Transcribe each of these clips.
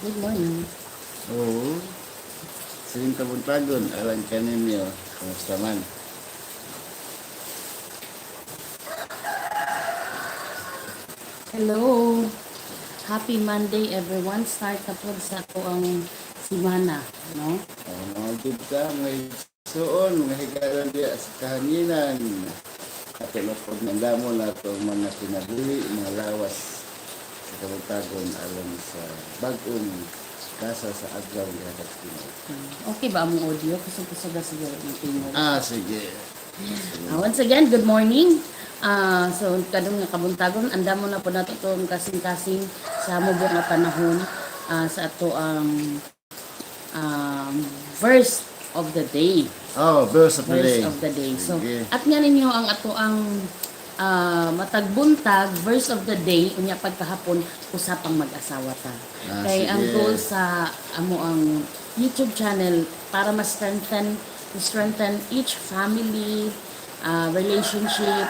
Good morning. Oo. Sining kabuntagon, alang kaninyo. Kumusta man? Hello. Happy Monday, everyone. Start na po sa ato ang simana, no? Oh, mga dibta, mga igsuon, mga higalan diya sa kahanginan. Ato na po nandamo na itong mga kinabuhi, mga lawas sa kabuntagon alang sa bag-ong kasa sa adlaw gihatag sa Ginoo. Okay ba among audio? Kusog-kusog na siguro ang tingog. Ah, sige. Once again, good morning. So, kadong nga kabuntagon, andamo na po nato itong kasing-kasing sa mubo nga panahon sa ato ang verse of the day. Oh, verse of the Verse day. of the day. So, Sige. at nga ninyo ang ato ang matagbuntag verse of the day unya pagkahapon usapang mag-asawa ta. Kay ang Sige. goal sa amo ang YouTube channel para ma-strengthen to strengthen each family relationship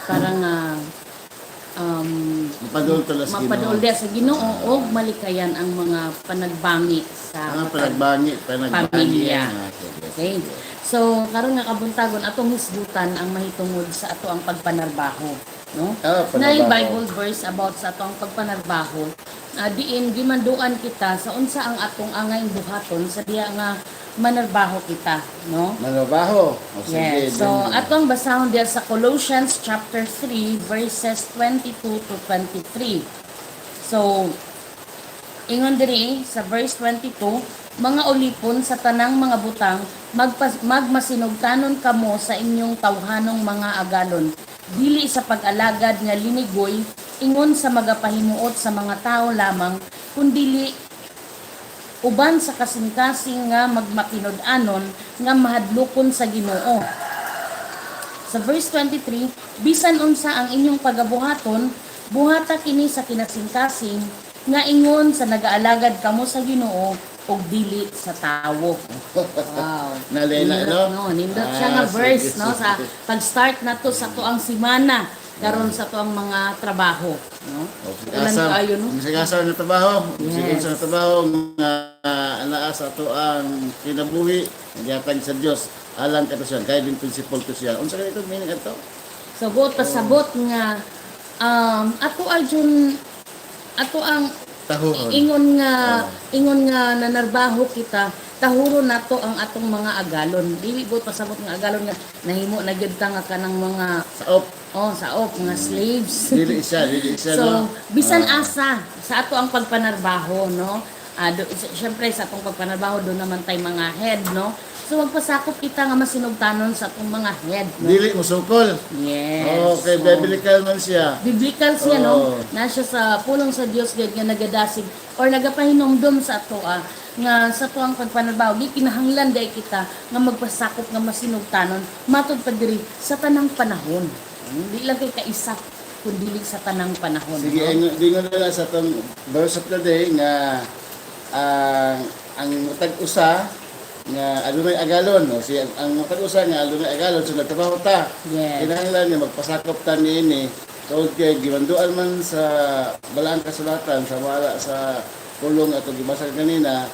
para nga Mapadol tala sa Ginoo. mapadol diya sa Ginoo og malikayan ang mga panagbangi sa matag Panagbangi, panagbangi. pamilya. Ah, sige, Okay. sige. So, karon nga kabuntagon atong hisgutan ang mahitungod sa ato ang pagpanarbaho, no? Panarbaho. Naay Bible verse about sa ato ang pagpanarbaho. Diin gimanduan kita sa unsa ang atong angay buhaton sa diya nga manarbaho kita, no? Manarbaho. O, sige, Yes. So, dun. atong basahon diya sa Colossians chapter 3 verses 22 to 23. So, ingon diri sa verse 22, "Mga ulipon, sa tanang mga butang magmasinugtanon kamo sa inyong tawhanong mga agalon, dili sa pag-alagad nga linigoy ingon sa magapahimuot sa mga tao lamang, kundili uban sa kasing-kasing nga magmakinud-anon nga mahadlokon sa Ginoo." Sa verse 23, "Bisan unsa ang inyong pagabuhaton, buhata kini sa kinasingkasing nga ingon sa nagaalagad kamo sa Ginoo ug dili sa tawo." Wow. Nalena, Nindot, no? no? Nindot siya nga verse, Sige, no? Sa sige. pag-start na to sa tuang simana, karon sa tuang mga trabaho, no? Okay. Ulan Asa, kaayo, no? Bisag asa na trabaho, bisag unsa na trabaho nga anaa sa ato ang kinabuhi, gihatag sa Dios alang kato siya, guiding principle to siya. Unsa kay ito meaning ato? So, buot pasabot nga ato Arjun, ato ang Tahuron. ingon nga nanarbaho kita, tahuro nato ang atong mga agalon. Dili buot pasabot nga agalon nga nahimo na gyud ta nga kanang mga Saop. Oh, saop, mga slaves. Dili siya, So, no? bisan asa sa ato ang pagpanarbaho, no? Syempre sa atong pagpanarbaho do naman tay mga head, no? So magpasakop kita nga masinugtanon sa atong mga head, no? Dili musukol. Yes. Okay, So, biblical man siya. Biblical siya, no? Oo. Na siya sa pulong sa Dios gid nga nagadasig or nagapahinumdom sa ato nga sa tuang pagpanarbaho gikinahanglan day kita nga magpasakop nga masinugtanon matud pa diri sa tanang panahon. Hindi lang kay kaisa kundi sa tanang panahon. Sige, no? dingon na lang sa atong verse of the day nga ang matag usa nga adunay agalon, no? Si ang matag usa nga adunay agalon, so nagtrabaho ta. Kinahanglan nga magpasakop ta niini tungod kay gimanduan man sa balaang kasulatan sa wala sa pulong ato gibasa kanina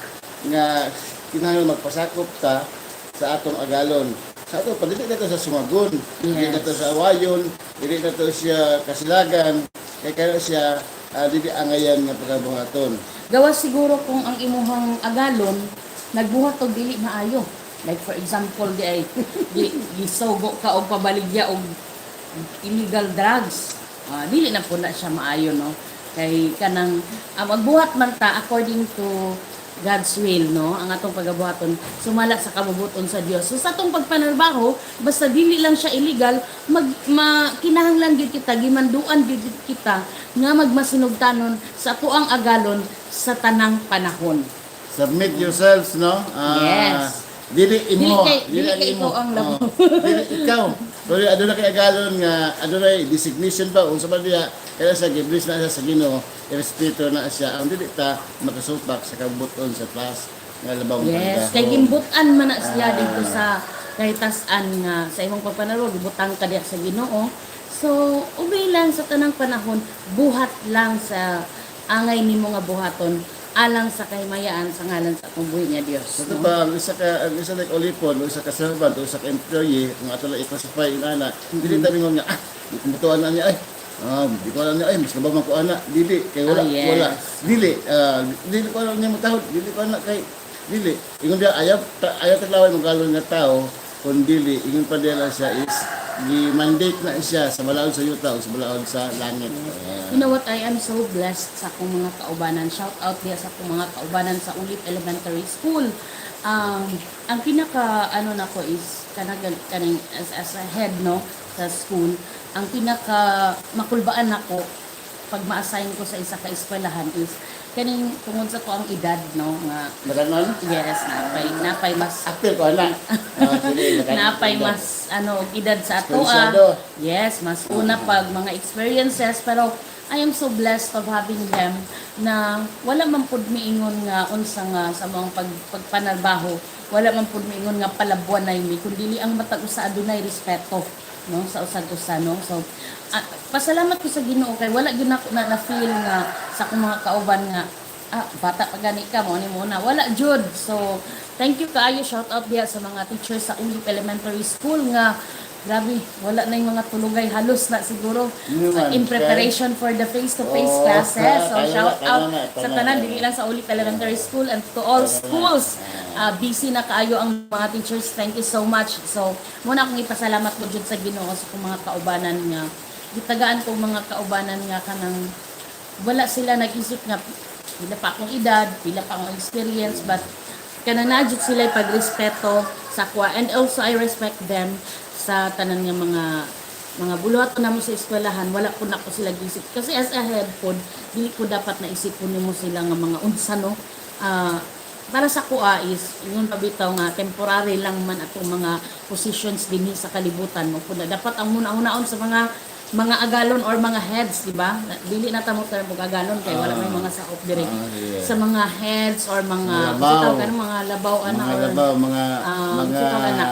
nga kinahanglan magpasakop ta sa atong agalon. Sa ato pa dili na to sa sumagon, dili na to sa awayon, dili na to siya kasilagan, kay kaya siya dili angayan nga pagabuhaton. Gawas siguro kung ang imuhang agalon nagbuhat og dili maayo. Like for example, di ay gisugo ka og pabaligya og illegal drugs. Dili na po na siya maayo, no? Kay kanang magbuhat man ta according to God's will, no? Ang atong pagabuhaton sumala sa kabubuton sa Dios. So sa atong pagpanarbaho, basta dili lang siya illegal, kinahanglan gyud kita, gimanduan gyud kita nga magmasinugtanon sa atoang agalon sa tanang panahon. Submit yourselves, no? Yes. Dili imo, Dili ang kay imo. ikaw ang labo. Oh, dili ikaw. Pero aduna kay agalon nga adunay designation ba unsa ba diya kaya sa giblis na siya sa Ginoo, irespeto na siya. Ang dili ta makasupak sa kabuton sa taas nga labang Yes, kay pagdahom. gimbutan man na siya dito sa kahitasan nga sa imong pagpanarbaho, gibutang ka diha sa Ginoo. So, ubay lang sa tanang panahon, buhat lang sa angay nimo nga buhaton. alang sa kahimayaan sa ngalan sa atong buhi nga Dios. Sa No? pa, ang isa like olipon, o isa ka servant, o isa ka employee, kung ato lang i-classify yung ana, dili ta mingon nga, ah, di ko mutuan na niya, ay, ah, di ko alam niya, ay, mas labaw man ko ana, dili, kay wala, wala, dili, ah, dili ko alam niya mutahod, dili ko ana, kay, dili. Ingon diya, ayaw, ayaw taglaway magalon nga tao, kung dili, ingon pa diya lang siya is, gi-mandate na siya sa balaod sa yuta o sa balaod sa langit. Ah. You know what? I am so blessed sa akong mga kaubanan. Shout out diya sa akong mga kaubanan sa Ulip Elementary School. Ang pinaka ano nako is kanang kaning as a head, no, sa school. Ang pinaka makulbaan nako pag ma-assign ko sa isa ka eskwelahan is kaning tungod sa ko ang edad, no, nga Nakanon? Yes, napay mas Apil ko ana. Ah, sige, nakanon. napay mas ano og edad sa ato ah. Eksperyensyado. Yes, mas una pag mga experiences, pero I am so blessed of having them na wala man pud miingon nga unsa nga sa mga pagpanarbaho, wala man pud miingon nga palabuan na mi, kundi ang matag usa adunay respeto, no, sa usag usa, no. So pasalamat ko sa Ginoo kay wala gyud nako na feel nga sa akong mga kauban nga, "Ah, bata pa gani ka mo ni mo na." Wala jud. So thank you kaayo. Shout out diha sa mga teachers sa Ulip Elementary School nga grabe, wala na yung mga tulugay halos na siguro Yun man, in preparation for the face-to-face Oh, classes. So tama na, shout tama out na, sa tama tanan na. dili lang sa Ulip Elementary School and to all schools. Busy na kaayo ang mga teachers. Thank you so much. So muna akong ipasalamat ko jud sa Ginoo sa akong mga kaubanan nga gitagaan ko mga kaubanan nga kanang wala sila nag-isip nga pila pa akong edad, pila pa akong experience, but kanang naa jud sila pagrespeto sa akwa and also I respect them sa tanan nga mga buluhaton namo sa eskwelahan. Wala po nako sila gisip kasi as a head pod, dili ko dapat naisipon nimo sila nga mga unsa, no. Ah, para sa kuha is ingon pa bitaw nga temporary lang man atong mga positions dinhi sa kalibutan mo pud na. Dapat ang muna-unaon sa mga agalon or mga heads, di ba? Dili na ta mo term og agalon kay wala may mga sakop diri. Sa mga heads or mga Mga labaw. bitaw kanang mga labaw ana Mga or labaw, mga mga sitaw ana.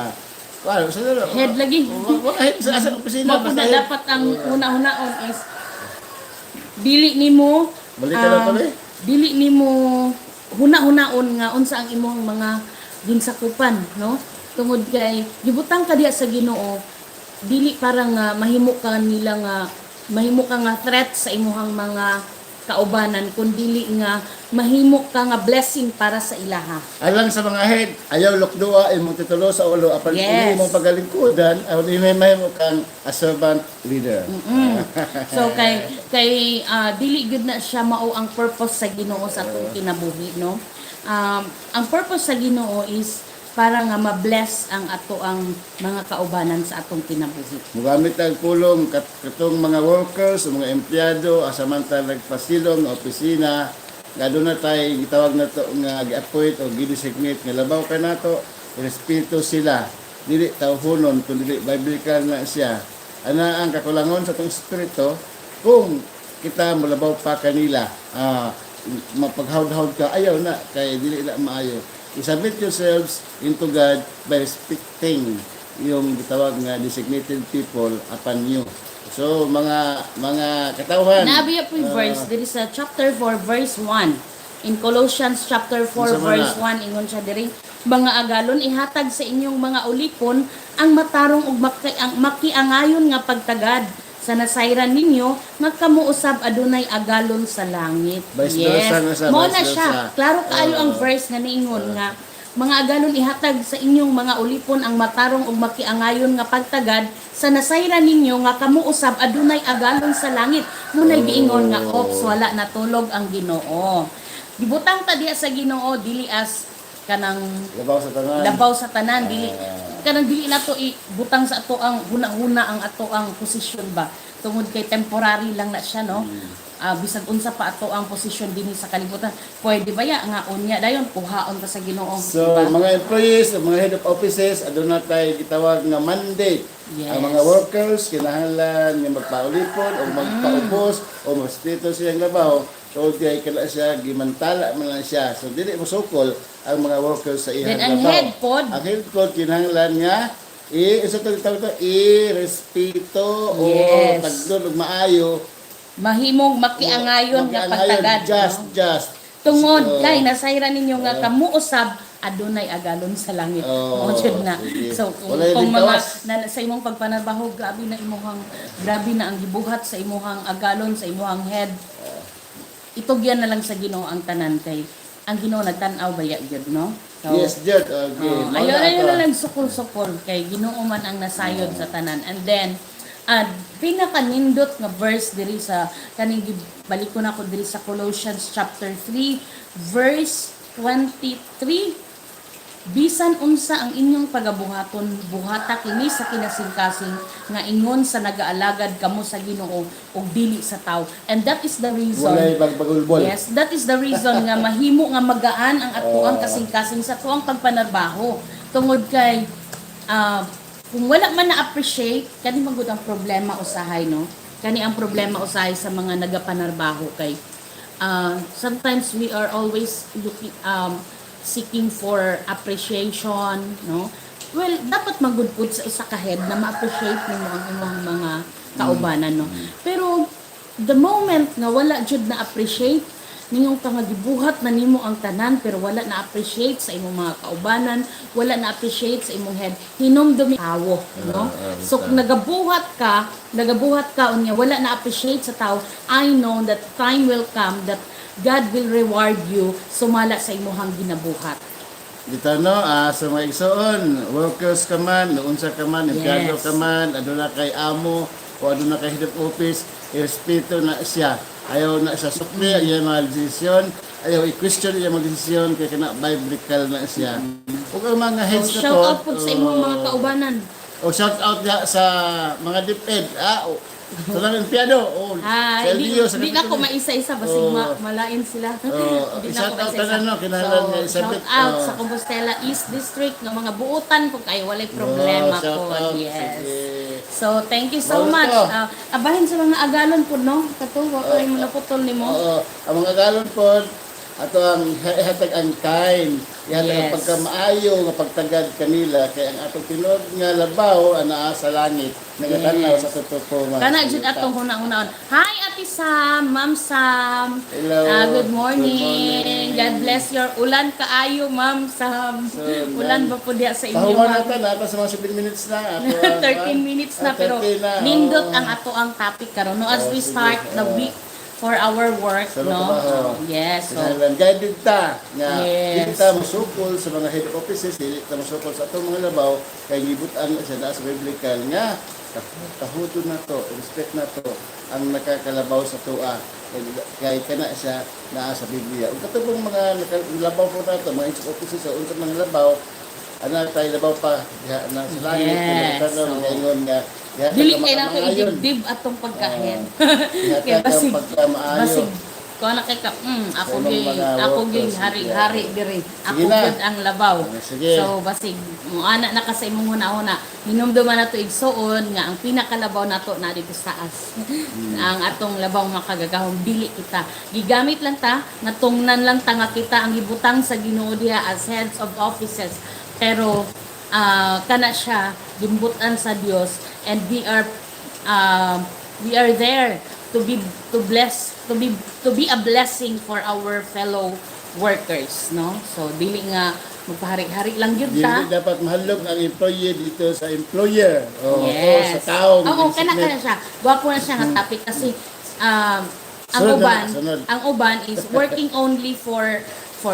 Well, sa Head lagi. Mga head sa opisina Mao pud basta na head. dapat ang una-unaon is dili nimo Balik ka lang kami. Dili nimo huna-hunaon nga unsa ang imong mga ginsakupan, no, tungod kay gibutang ka diha sa Ginoo dili para nga mahimo ka nila nga mahimo ka nga threat sa imuhang mga kaubanan, kun dili nga mahimo ka nga blessing para sa ilaha. Alang sa mga head, ayaw lokdoa imong titulo sa ulo apan ini imong pagalingkudan, aw ini mahimo kang a servant leader. So kay dili gyud na siya mao ang purpose sa Ginoo sa atong kinabuhi, no. Ang purpose sa Ginoo is para nga ma-bless ang ato ang mga kaubanan sa atong kinabuhi. Mugamit ang pulong katong mga workers, mga empleyado, asa man ta nagpasilong nga opisina, nga doon na tay gitawag na to nga gi-appoint o gi-designate nga labaw ka nato, respeto sila. Dili tawhonon kun dili biblical na siya. Ana ang kakulangon sa atong espiritu kung kita molabaw pa kanila. Ah, mapaghawd-hawd ka, ayaw na kay dili na maayo. I-submit yourselves into God by respecting yung gitawag nga designated people upon you. So mga katawhan. Naabiya po yung verse diri sa chapter 4 verse 1. In Colossians chapter 4 Unsa man verse na? 1, ingon siya diri, "Mga agalon, ihatag sa inyong mga ulipon ang matarong ug ang makiangayon nga pagtagad sa nasayran ninyo nga kamo usab adunay agalon sa langit." Vice versa na siya, Mao vice na siya. versa. Klaro kaayo ang verse nga niingon nga, "Mga agalon, ihatag sa inyong mga ulipon ang matarong ug makiangayon nga pagtagad sa nasayran ninyo nga kamo usab adunay agalon sa langit." Munay giingon nga ops, wala natulog ang Ginoo. Gibutang ta diha sa Ginoo dili as kanang Labaw sa tanan. Labaw sa tanan, dili kanang dili nato ibutang sa ato ang huna-huna ang ato ang posisyon ba, tungod kay temporary lang na siya, no. Ah, bisag unsa pa ato ang posisyon dinhi sa kalibutan, pwede ba ya nga unya dayon kuhaon ta sa Ginoo, So, diba? mga employees, mga head of offices, aduna tay gitawag nga mandate. Ang mga workers kinahanglan nga magpaulipon o magpaubos o magspito siyang labaw. So, di kana siya gimantala man lang siya. So, dili mo sukol ang mga workers sa iyang Then, ang labaw. head pod. Ang head pod kinahanglan nga i isa to tawag to i-respeto o tagdon og maayo. Mahimong makiangayon nga Makiangayon, pagtagad, just no? just Tungod kay nasayran ninyo nga kamo usab adunay agalon sa langit. Oo, Mao jud na. sige. So kung, Walay kung mga lingkawas. na, sa imong pagpanarbaho, grabe na ang gibuhat sa imuhang agalon, sa imuhang head, itugyan na lang sa Ginoo ang tanan kay ang Ginoo nagtan-aw baya gyud, no? So, Yes, jud. Okay. oh, Mao ayaw na ayaw ato. na lang sukol-sukol kay Ginoo man ang nasayod sa tanan. And then pinakanindot nga verse diri sa kaning balik ko na ko diri sa Colossians chapter 3 verse 23: "Bisan unsa ang inyong pagabuhaton, buhata kini sa kinasingkasing nga ingon sa nagaalagad kamo sa Ginoo ug dili sa tawo." And that is the reason. Walay bagbagulbol. Yes, that is the reason nga mahimo nga magaan ang atuang kasing-kasing sa atuang pagpanarbaho. Tungod kay kung wala man na-appreciate, kani man gud ang problema usahay, no? Kani ang problema usahay sa mga nagapanarbaho kay sometimes we are always looking, seeking for appreciation, no? Well, dapat magud pud sa usa ka head na ma-appreciate nimo ang imong mga kaubanan, no? Pero the moment nga wala jud na appreciate ningong ka nga gibuhat na nimo ang tanan pero wala na appreciate sa imong mga kaubanan, wala na appreciate sa imong head, hinumdumi tawo, no? So kung nagabuhat ka unya wala na appreciate sa tao, I know that time will come that God will reward you sumala sa imuhang ginabuhat. Dito, no, sa mga igsoon, workers ka man, unsa ka man, empleyado ka man, aduna kay amo o aduna kay head of office, irespeto na siya. Ayaw na siya sukli, ayaw mga desisyon, ayaw i-question iya mga desisyon kay kana biblical na siya. Ug ang mga heads So, na shout po, out po sa imong mga kaubanan. O shout out niya sa mga DepEd, o, sa mga empleyado, o Ah, sa di, LGU, sa di na ko Kapitolyo. maisa-isa basig malain sila. Oh, Di na shout ko out maisa-isa. tanan, no, kinahanglan So, nga isabit, shout out oh. sa Compostela East District nga mga buutan po kayo, walay problema Oh, shout po. out. Yes. Sige. So, thank you so Bawal much. to. Abahin sa mga agalon po, no? Kato, wa ko mo naputol nimo. Oo, ang mga agalon po, ato ang ihatag ang kind, ihatag ang pagkamaayo nga pagtagad kanila kay ang atong tinuod nga labaw anaa sa langit, nagatanaw sa atong performance. Kana jud atong huna-hunaon. Hi, Ate Sam, Ma'am Sam. Hello. Ah, good morning. Good morning. God bless your ulan kaayo, Ma'am Sam. So, Ulan ba po diya sa inyo, Pahuman ma'am? natin, nata sa mga 7 minutes na. Ato ang- 13 minutes na pero 13 na, nindot oo. ang ato ang topic karon, no, as Oh, we sige, start the oo. week for our work, Sa no? trabaho. Yes, so Kinahanglan guided ta nga dili ta mosukol sa mga head offices, dili ta mosukol sa atong mga labaw kay gibutan na siya na sa biblical nga tahuton na to, respect na to ang nakakalabaw sa tua kay, kay kana siya naa sa Biblia. Ug katong mga labaw po nato, mga head offices sa unsa mga labaw, ana tayo labaw pa diha na sa langit, yes, So, ingon nga diha ta dili ka kay nato makamaayon. idibdib atong pagkahen. Diha Kay ta ka basig pagkamaayo. basig ko na kay ka, ako Sa imong gyud mga ako gyud workers, hari-hari diri. Ako Sige na. gyud ang labaw. Ah, sige. So basig mo ana na ka sa imong huna-huna. Hinumduman nato, igsuon, nga ang pinakalabaw nato na dito sa taas. Ang atong labaw makagagahom, dili kita. Gigamit lang ta, natungnan lang ta nga kita ang gibutang sa Ginoo diha as heads of offices. Pero kana siya gimbutan sa Dios and we are there to be to bless to be a blessing for our fellow workers, no? So dili nga magpahari-hari lang gyud ta. Dili dapat mahadlok ang employee dito sa employer o sa tao. Oo, kana kana siya. Gwapo na siya nga topic kasi ang Sunod na, uban, sunod. ang uban is working only for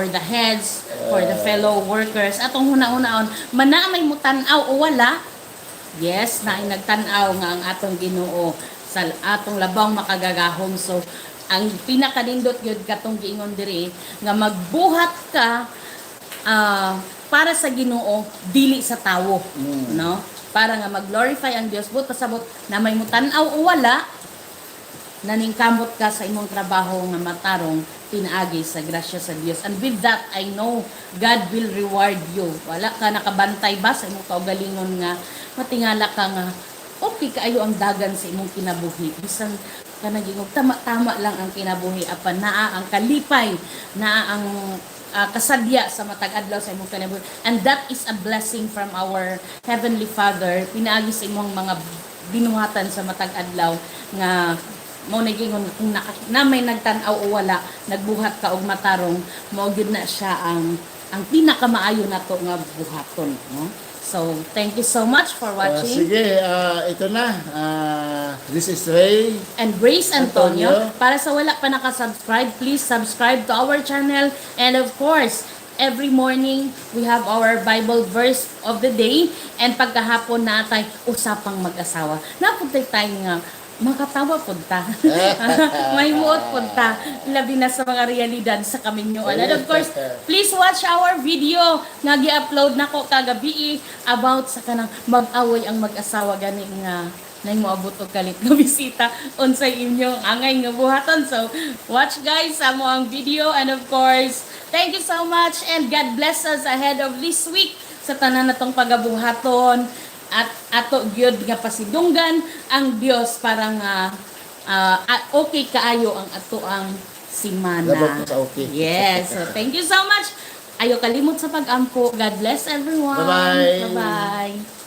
the heads, for the fellow workers. Atong huna-hunaon, mana may mutan-aw o wala, yes, na nagtan-aw nga ang atong Ginoo sa atong labang makagagahom. So, ang pinakanindot gyud katong giingon diri nga magbuhat ka para sa Ginoo, dili sa tawo, no? Para nga mag-glorify ang Dios, but pasabot na may mutan-aw o wala, naningkamot ka sa imong trabaho nga matarong pinaagi sa grasya sa Dios. And with that, I know God will reward you. Wala ka nakabantay ba sa imong kaugalingon nga matingala ka nga okay kaayo ang dagan sa imong kinabuhi? Bisan ka nagingog tama-tama lang ang kinabuhi apan naa ang kalipay, naa ang kasadya sa matag adlaw sa imong kinabuhi. And that is a blessing from our Heavenly Father pinaagi sa imong mga binuhatan sa matag adlaw nga Mao na gingon kung na may nagtan-aw o wala, nagbuhat ka og matarong, mao gyud na siya ang pinakamaayo nato nga buhaton, no? So, thank you so much for watching. Sige, ito na. This is Ray. And Grace Antonio. Antonio. Para sa wala pa nakasubscribe, please subscribe to our channel. And of course, every morning, we have our Bible verse of the day. And pagkahapon na tay usapang mag-asawa. Napuntay tayo nga, makatawa pud ta. May muot pud ta. Labi na sa mga realidad sa kaminyuan. And of course, please watch our video nga gi-upload nako kagabi about sa kanang mag-away ang mag-asawa, gani nga nay moabot og kalit nga bisita, unsay inyong angay nga buhaton. So watch, guys, sa amo ang video. And of course, thank you so much and God bless us ahead of this week sa tanan natong pagabuhaton at ato gyud nga pasidunggan ang Dios para nga okay kaayo ang ato ang simana. Labot sa okay. Yes. So thank you so much. Ayo kalimot sa pag-ampo. God bless everyone. Bye-bye. Bye-bye.